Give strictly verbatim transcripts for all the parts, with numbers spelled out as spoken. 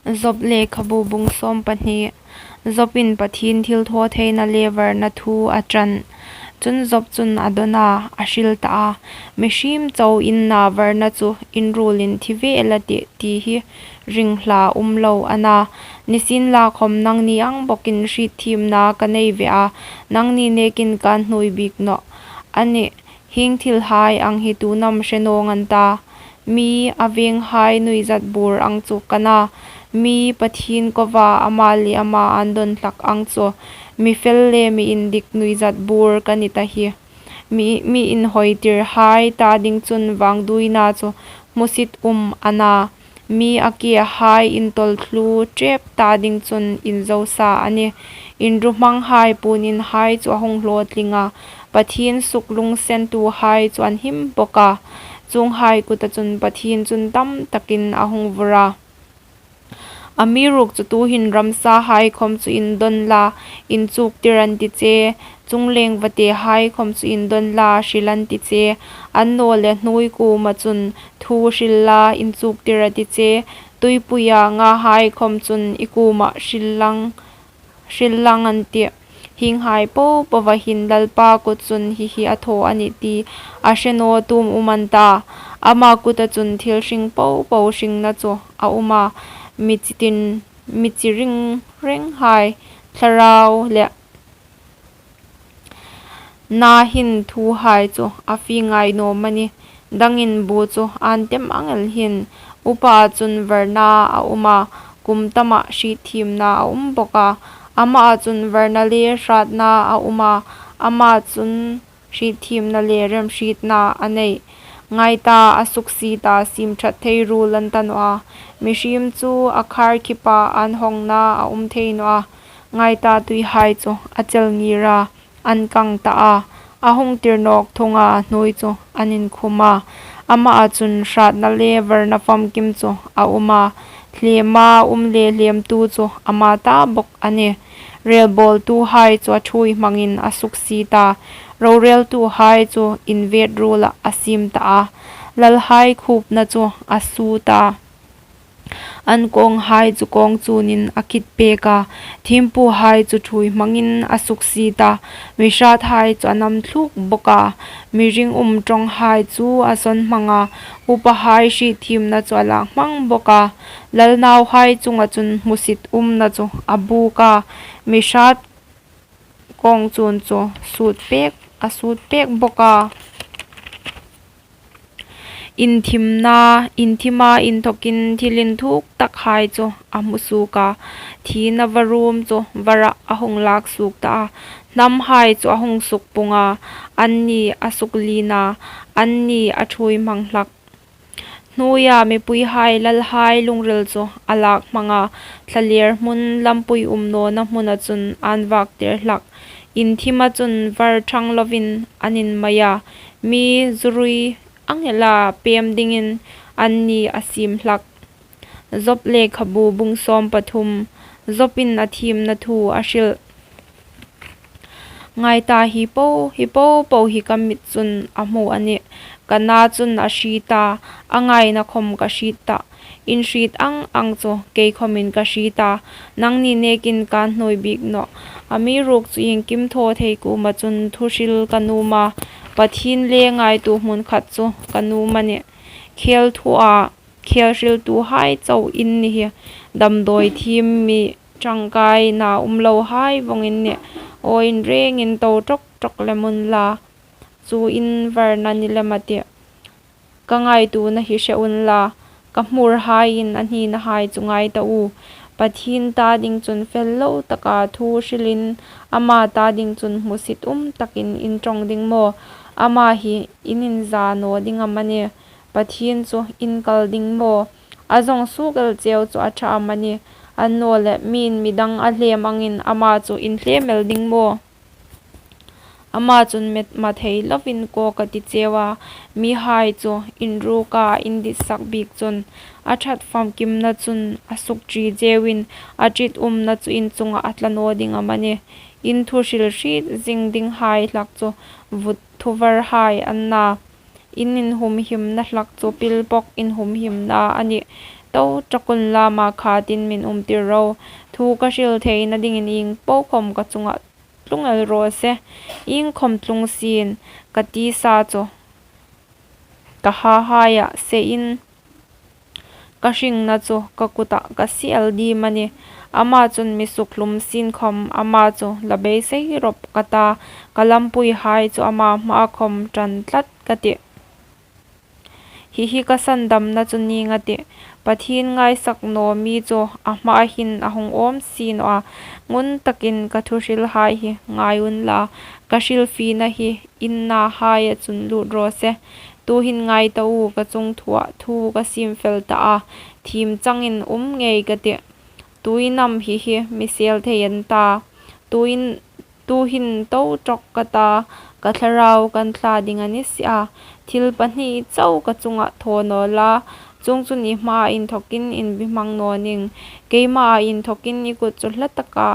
Job lekhabu bung sawm pahni. Jobin Pathien thilthawtheina le varna thu a ṭan. Chun Job chun a dawn a, a hril ta a, "Mihriem chau inna varna chu inruolin thi ve la tih," ti hi ring hla um lo a na. "Nisienlakhawm nangni ang bawkin hrietthiemna ka nei ve a, nangni nekin ka hnuoi bik nawh. A nih, hieng thilhai ang hi tu'n am hre naw ngei an ta? Mi a venghai nuizat bur ang chu ka na, mi Pathien koa ama le ama an dawn hlak ang chu, mi fel le mi indik nuizat bur ka ni ta hi. Mi, mi inhawitirhai ta ding chun vangduoina chu hmusit um a na, mi a kehai intawl thlu ṭep ta ding chun inzosa a nih. Inru hmanghai puon inhai chu a hung hlawtling a, Pathien suklungsentuhai chu an him bawk a. Chuonghai kuta chun Pathien chun tam takin a hung vur a. Amiruokchu tuhin ramsahai khawm chu indawn la, inchuktir an ti che, chungleng vatehai khawm chu indawn la, hril an ti che, annawleh hnuoi kuoma chun thu hril la, inchuktir a ti che, tuipuia ngahai khawm chun i kuoma hril lang, hril lang an tih. Hienghai popoa hin Lalpa kut chun hi hi a thaw a nih ti a hre naw tuom um an ta? Ama kuta chun thil hring popo hringna chu a um a, mi chi tin, mi chi ring renghai, thlarau le na hin thuhai chu a fie ngai naw am a ni? Dangin bu chu an tem ang el hin, upa chun varna a um a, kum tama hrietthiemna a um bawk a. Amaa chun varna le hratna a um a, ama chun hrietthiemna le remhrietna a nei. Ngai ta, a suksiet a, siem ṭhat thei ruol an ta nawh a. Mihriem chu a khar khip a, an hawngna a um thei nawh a. Ngai ta, tuihai chu a chel ngir a, an kang ta a, a hung tir nawk thung a, hnuoi chu an inkhum a. Amaa chun hratna le varna famkim chu a um a, hlema um le hlemtu chu ama ta bawk a nih. Relbawltuhai chu a ṭhuoi hmangin a suksiet a, roreltuhai chu invet ruolah a siem ta a. Lalhai khupna chu a sut a, an kawnghai chu kawng chuonin a khit pek a. Thiempuhai chu ṭhuoi hmangin a suksiet a, mi hrathai chu a nam thluk bawk a. Mi ringum ṭawnghai chu a sawn hmang a, upahai hrietthiemna chu a lak hmang bawk a. Lal nauhai chunga chun hmusit umna chu a buk a, mi hrat kawng chuon chu sut pek, a sut pek bawk a. Inthimna, inthima inthawkin thil inthuk takhai chu a hmu suok a. Thina varum chu varah a hung lak suok ta a. Hnamhai chu a hung sukpung a, anni a suklien a, anni a ṭhuoi hmang hlak. Hnuoia mipuihai lalhai lungril chu a lak hmang a, thlalêr hmun lampui um nawna hmuna chun an vaktir hlak. Inthima chun var ṭhang lovin an inmai a, mi zurui ang ela pem dingin anni a siem hlak. Job lekhabu bung sawm pathum. Jobin a thiemna thu a hril. Ngai ta, hi po, hi popo hi ka mit chun a hmu a nih, ka na chun a hriet a, a ngaina khawm ka hriet tah. In hriet ang ang chu kei khawmin ka hriet a, nangni nekin ka hnuoi bik nawh. Amiruokchu iengkim thaw thei kuoma chun thu hril ka nuom a, Pathien le ngaituo hmun khat chu ka nuom a nih. Khel thua, khel hriltuhai chau in ni hi, damdawi thiem mi ṭangkaina um lohai vawng in nih. Aw, in rengin to ṭawk ṭawk lem unla, chu in varna ni lem a tih. Ka ngaituona hi hre unla, ka hmurhaiin a hninahai chu ngai ta u. Pathien ta ding chun fel lo taka thu hrilin, ama ta ding chun hmusit um takin in ṭawng ding maw? Ama hi in inza naw ding am a nih? Pathien chu in kal ding maw? A zawng suok el cheu chu a ṭha am a nih? Annawleh miin midang a hlem angin ama chu in hlem el ding maw? Ama chun met ma thei lovin kawk a ti cheu a, mihai chu inruka in ditsak bik chun. A ṭhat famkimna chun a sukṭi cheuin, a ṭitumna chu in chunga a tla naw ding am a nih? In thu hril hriet zing dinghai hlak chu vut thuvarhai an na. In inhumhimna hlak chu pilpawk inhumhimna a nih. to ṭawk unla, makhatin min umtir ro. Thu ka hril theina dingin ieng po khawm ka chungah tlung el raw se. Ieng khawm tlung sien, ka tisa chu ka hahaia sein, ka hringna chu ka kutah ka sie el ding a nih. Ama chun mi sukhlum sien khawm ama chu la beisei rawp ka ta, ka lampuihai chu ama hmaa khawm ṭan tlat ka tih. Hi hi ka sandamna chu ning a tih. Pathien ngaisak naw mi chu a hmaa hin a hung awm si naw a. Ngun takin ka thuhrilhai hi ngai unla, ka hrilfiena hi in nahaia chun lut raw se. Tuhin ngai ta u, ka chungthua thu ka siem fel ta a, thiem changin um ngei ka tih. Tuin am hi hi mi sel thei an ta? Tuin, tuhin to ṭawk ka ta, ka thlarau kan thla ding a ni si a. Thil pahni chau ka chungah thaw naw la, chuongchun i hmaa inthawkin inbi hmang naw ning. Keimaa inthawkin i kut chu hla taka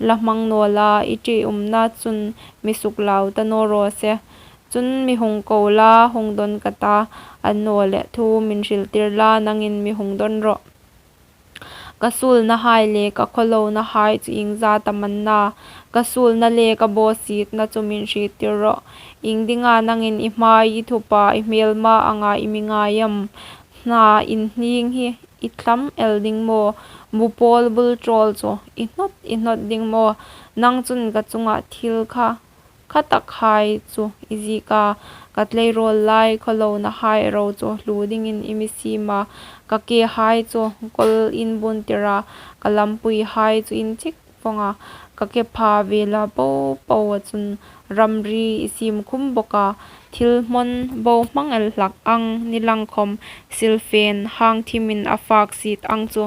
la hmang naw la, i ṭiumna chun mi suklau ta naw raw se. Chun mi hung ko la, hung dawn ka ta, annawleh thu min hriltir la, nangin mi hung dawn rawh. Ka suolnahai le ka khawlonahai chu ieng zat am an na? Ka suolna le ka bawsietna chu min hriettir rawh. Ieng dinga nangin i hmaa i thupa, i hmelma anga i mi ngai am? Hna inhning hi i thlam el ding maw? Bupawl bul ṭawl chu i hnawt, i hnawt ding maw? Nang chun ka chunga thil kha, kha takhai chu i ziek a, ka tleirawl lai khawlonahai ro chu hlu dingin i mi siem a, ka kehai chu kawl in buntira, ka lampuihai chu inchik vawng a, ka kepha vela po poa chun ramri i siem khum bawk a. Thil hmawn bohmang el hlak ang ni lang khawm, silfen hang thimin a fak siet ang chu